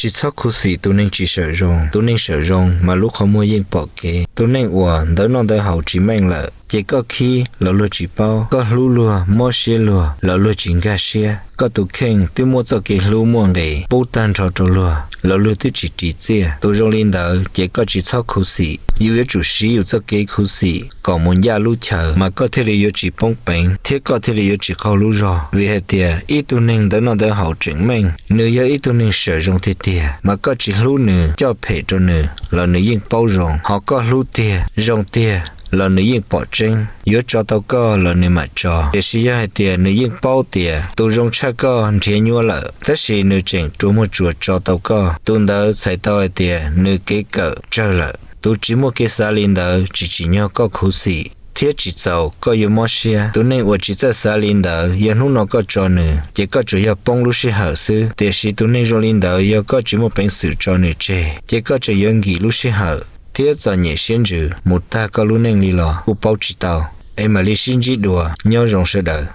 Tsis txhob khuv xim tus neeg tsis sawm zoo. Tus neeg sawm zoo mas lub qhov muag yeej pom kev. Tus neeg uas ntawv noj ntawv haus tsis meej lawm, ces koj khib los luag tsis paub, koj hlub luag mob siab luag los luag tsis nkag siab. Koj tus kheej twb muaj txoj kev hlub muaj nqis pub tag nrho rau luag los luag twb tsis ris txiaj. Tus zoo li ntawd ces koj tsis txhob khuv xim. Yus yuav tsum siv yus txoj kev khuv xim kom mus ncaj lub chaw mas koj thiaj li yuav tsis poob peev thiab koj thiaj li yuav tsis qaug lub zog. Vim hais tias ib tug neeg ntawv noj ntawv haus tseem meej, nws yog ib tug neeg sawm zoo tiag tiag, mas koj tsis hlub nws, coj phem rau nws los nws yeej paub zoo. Ho koj hlub tiag, zoo tiag los nws yeej pom tseeb, yuav tso tau koj los nws mam tso. Tiam sis yog hais tias nws yeej paub tias tus zoo tshaj koj nrhiav nyuaj lawm, tab sis nws tseem rua muag tsuas tso tau koj, tus ntawd txhais tau hais tias nws kev kawm tsawg lawm. Tus tsis muaj kev xav li ntawd tsis tsim nyog koj khuv xim thiab tsis txaus koj yuav mob siab. Tus neeg uas tsis txawj xav li ntawd, yog hnub no koj tso nws, ces koj tsuas yog poob lub sij hawm xwb. Tiam sis tus neeg zoo li ntawd, yog koj tsis muaj peev xwm tso nws tseg, ces koj tseem yuav nkim lub sij hawm thiab txom nyem siab ntsws mus tag koj lub neej li los kuj paub tsis tau. Es mam li sib ntsib dua, nyob zoo sawv daws.